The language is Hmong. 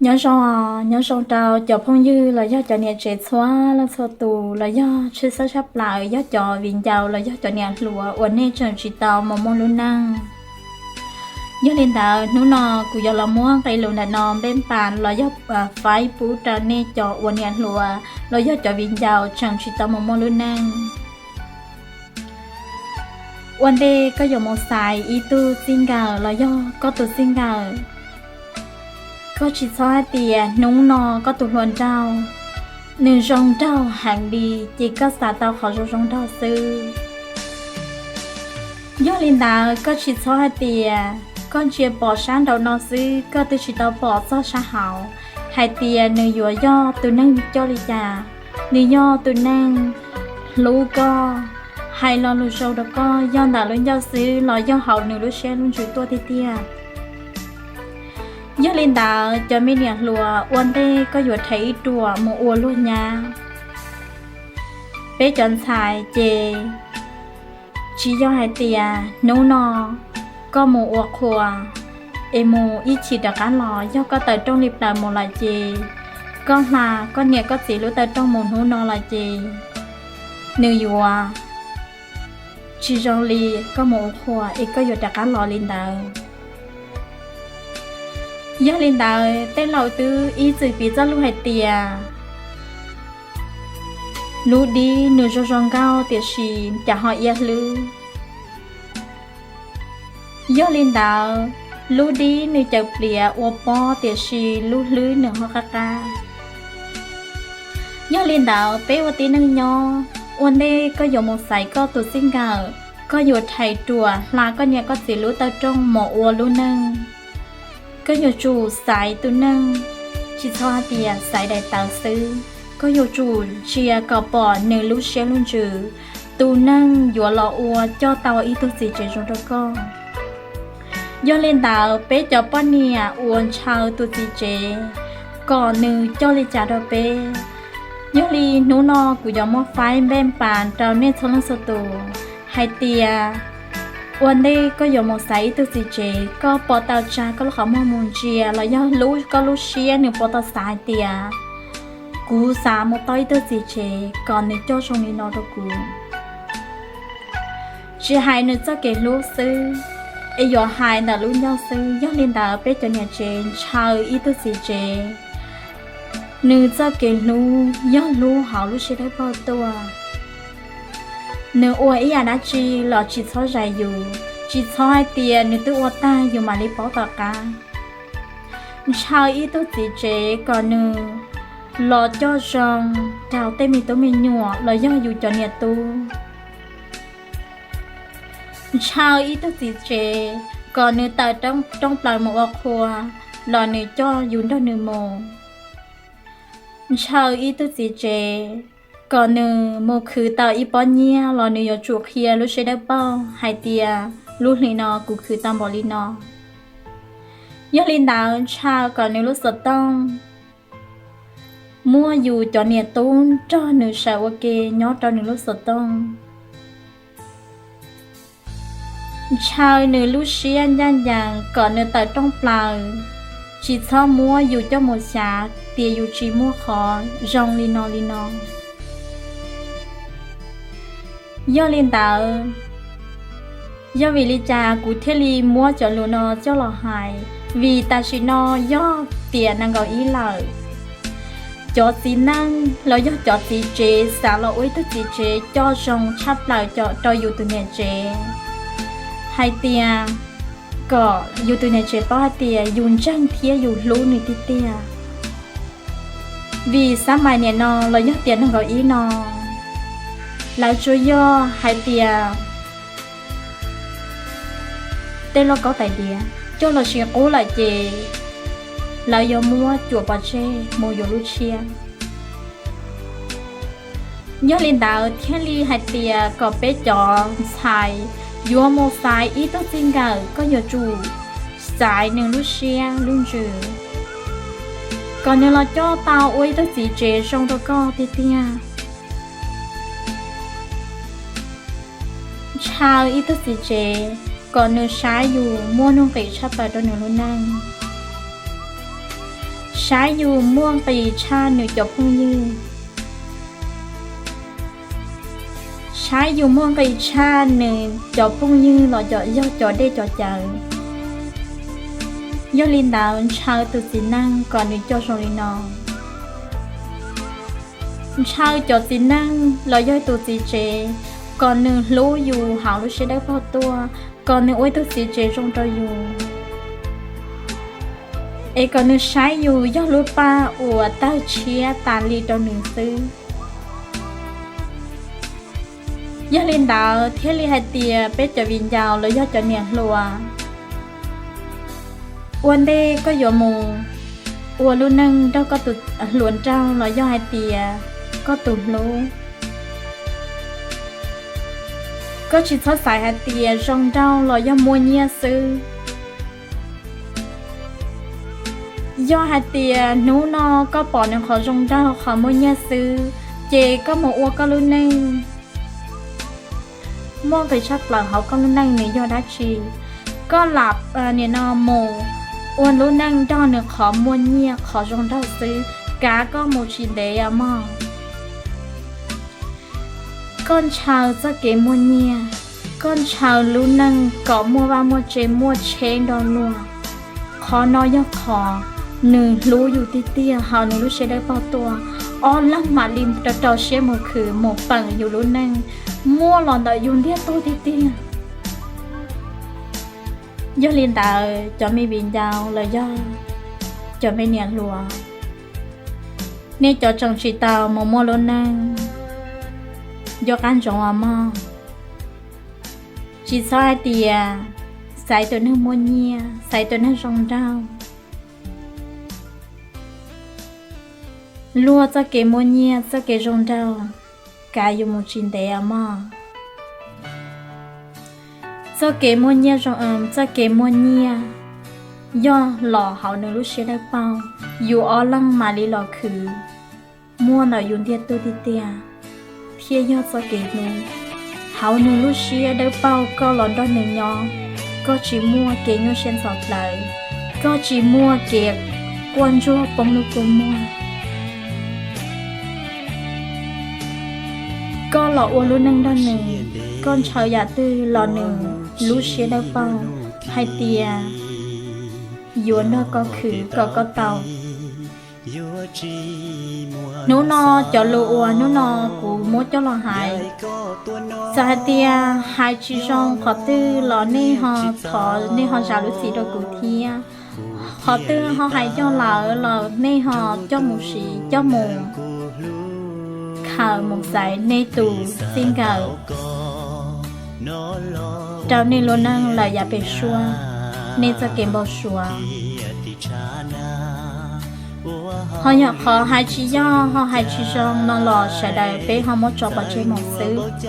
Nyob zoo, nyob zoo rau cov phooj ywg los yog cov niam tsev txhua leej txhua tus los yog tshwj xeeb tshaj plaws yog cov viv ncaus los yog cov niam hluas uas nej tseem tsis tau mus muaj lub neej. Yog li ntawd hnub no kuv yuav los muab nqe lus ntawm no npej pas los yog faib pub rau nej cov uas niam hluas los yog cov viv ncaus tseem tsis tau mus muaj lub neej. Ua ntej koj yuav mus xaiv ib tug txij nkawm los yog koj tus txij nkawm, koj tsis txhob hais tias hnub no koj tus hluas nraug nws zoo nraug heev li, ces koj xav tau qhov zoo zoo nraug xwb. Yog li ntawd koj tsis txhob hais tias koj ntsia pom sab nraum no xwb, koj twb tsis tau pom txog sab hauv, hais tias nws yuav yog tus neeg coj li cas, nws yog tus neeg hlub koj, hais lo lus zoo rau koj yog ntawm lub ncauj xwb los yog hauv nws lub siab lub ntsws tuaj tiag tiag. Yog li ntawd cov me niam hluas, ua ntej koj yuav rhais ib ruam mus ua luag nyab, peb cov ntxhais ces tsis yog hais tias hnub no koj mus ua qhua es mus ib chim rov qab los, yog koj tawm rooj li plaws mus lawm ces koj hla koj niam koj txiv lub taw rooj mus hnub no lawm ces nws yuav tsis zoo li koj mus ua qhua es koj yuav rov qab los li ntawd. Yog li ntawd tej laus twb ib txwm piv txoj lus hais tias lub dib nws zoo zoo nkauj tiam sis cas ho iab hlwb. Yog li ntawd lub dib nws cawm pliav ua pob tiam sis lub hlwb nws ho qab qab. Yog li ntawd peb ua tib neeg nyob, ua ntej koj yuav mus xaiv koj tus txij nkawm, koj yuav rhais ruam hla koj niam koj txiv lub taw rooj mus ua lub neej. Koj yuav tsum xaiv tus neeg, tsis txhob hais tias xaiv daim tawv xwb, koj yuav tsum ntsia kom pom nws lub siab lub ntsws, tus neeg yuav los ua coj tau ib tug txiv tsev zoo rau koj. Yog li ntawd peb cov poj niam uas ntshaw tus txiv tsev kom nws coj li cas rau peb. Yog li hnub no kuv yuav muab faib npej pas rau nej txhua leej txhua tus hais tias ua ntej koj yuav mus xaiv ib tug txiv tsev, koj pov tau tsa koj lub qhov muag mus ntsia los yog lub koj lub siab nws pov tau xav hais tias kuv xav mus tau ib tug txiv tsev kom nws coj zoo li no rau kuv. Tsis hais nws txoj kev hlub xwb, es yuav hais ntawm lub ncauj xwb. Yog li ntawd peb cov niam tsev ntshaw ib tug txiv tsev, nws txoj kev hlub yog hlub hauv lub siab dawb paug tuaj. Nws ua ib yam dab tsi los tsis txhob zais yus, tsis txhob hais tias nws twb ua tag yus mam li paub tom qab. Ntshaw ib tug txiv tsev kom nws los coj zoo rau tej me tub me nyuam los yog yus cov niam tub. Ntshaw ib tug txiv tsev kom nws tawm rooj plaws mus ua qhua los nws coj yus nrog nws mus. Ntshaw ib tug txiv tsev kom nws mus khwv tau ib pob nyiaj los nws yuav tsum qhia lub siab dawb paug hais tias lub hlis no kuv khwv tau npaum li no. Yog li ntawd ntshaw kom nws lub xov tooj muaj yus cov niam tub nrog nws sawv ua ke nyob rau nws lub xov tooj. Ntshaw nws lub siab ncaj ncees kom nws tawm rooj plaws, tsis txhob muab yus coj mus xyav tias yus tsis muaj qhov zoo li no li no. Yog li ntawd, yog vim li cas kuv thiaj li muab cov lus no coj los hais? Vim tam sim no yog tiam nees nkaum ib lawm, cov txiv neej los yog cov txiv tsev xav los ua ib tug txiv tsev coj zoo tshaj plaws rau yus tus niam tsev, hais tias kom yus tus niam tsev paub hais tias yus ntseeg thiab yus hlub nws tiag tiag. Vim xab mais niam no los yog tiam nees nkaum ib no, lawv tsuas yog hais tias tej lauj kaub tais diav coj los sis qub lawm ces lawv yuav muab cuam pov tseg mus yuav lub tshiab. Yog li ntawd thiaj li hais tias kom peb cov ntxhais yuav mus xaiv ib tug txij nkawm, koj yuav tsum xaiv nws lub siab lub ntsws, kom nws los coj tau ua ib tug txiv tsev zoo rau koj tiag tiag. Ntshaw ib tug txiv tsev kom nws saib yus muaj nuj nqis tshaj plaws rau nws lub neej. Saib yus muaj nqis tshaj nws cov phooj ywg. Saib yus muaj nqis tshaj nws cov phooj ywg los yog cov dej cov cawv. Yog li ntawd ntshaw tus txiv neej kom nws coj zoo li no. Ntshaw cov txiv neej los yog tus txiv tsev kom nws hlub yus hauv lub siab dawb paug tuaj, kom nws ua ib tug txiv tsev zoo rau yus, es kom nws saib yus yog lub paj uas tawg tshiab tas li rau nws xwb. Yog li ntawd thiaj li hais tias peb cov viv ncaus los yog cov niam hluas, ua ntej koj yuav mus ua lub neej nrog koj tus hluas nraug los yog hais tias koj tus hlub, koj tsis txhob xaiv hais tias zoo nraug los yog muaj nyiaj xwb. Yog hais tias hnub no koj pom nws qhov zoo nraug qhov muaj nyiaj xwb, ces koj mus ua koj lub neej muaj nqis tshaj plaws hauv koj lub neej nws yog dab tsi? Koj lam nim no mus ua lub neej nrog nws qhov muaj nyiaj qhov zoo nraug xwb, kav koj mus tsis ntev os mog. Koj ntshaw txoj kev muaj nyiaj, koj ntshaw lub neej kom muaj vaj muaj tse muaj tsheb nrog luag. Qhov no yog qhov nws hlub yus tiag tiag hauv nws lub siab dawb paug tuaj, ob leeg mam li rau rau siab mus khwv mus peem yus lub neej, muaj los ntawm yus ntiag tug tiag tiag. Yog li ntawd cov me viv ncaus los yog cov me niam hluas, nej cov tseem tsis tau mus muaj lub neej, nco qab ntsoov os mog. Tsis txhob hais tias xaiv tus neeg muaj nyiaj, xaiv tus neeg zoo nraug. Luag txoj kev muaj nyiaj txoj kev zoo nraug kav yus mus tsis ntev os mog. Txoj kev muaj nyiaj zoo, txoj kev muaj nyiaj yog los hauv nws lub siab dawb paug, yus ob leeg mam li los khwv, muaj ntawm yus ntiag tug tiag tiag, thiaj yog txoj kev hlub. Hauv nws lub siab dawb paug koj los nrog nws nyob, koj tsis muaj kev nyuaj siab ntxhov plawv, koj tsis muaj kev quaj ntsuag poob lub kua muag. Koj los ua lub neej nrog nws, koj ntshaw yam twg los nws lub siab dawb paug hais tias yuav nrog koj khwv kom koj tau. Hnub no cov lus uas hnub no kuv muab coj los hais, txawm hais tias hais tsis zoo qhov twg los nej ho thov nej ho zam lub txim rau kuv thiab. Qhov twg ho hais yog lawm los nej ho coj mus siv coj mus khaws mus txais nej tus txij nkawm rau nej lub neej lawm yav pem suab, nej txoj kev npau suav. Ho yog qhov hais tsis yog ho hais tsis zoo no los sawv daws peb ho muab tso pov tseg mus xwb.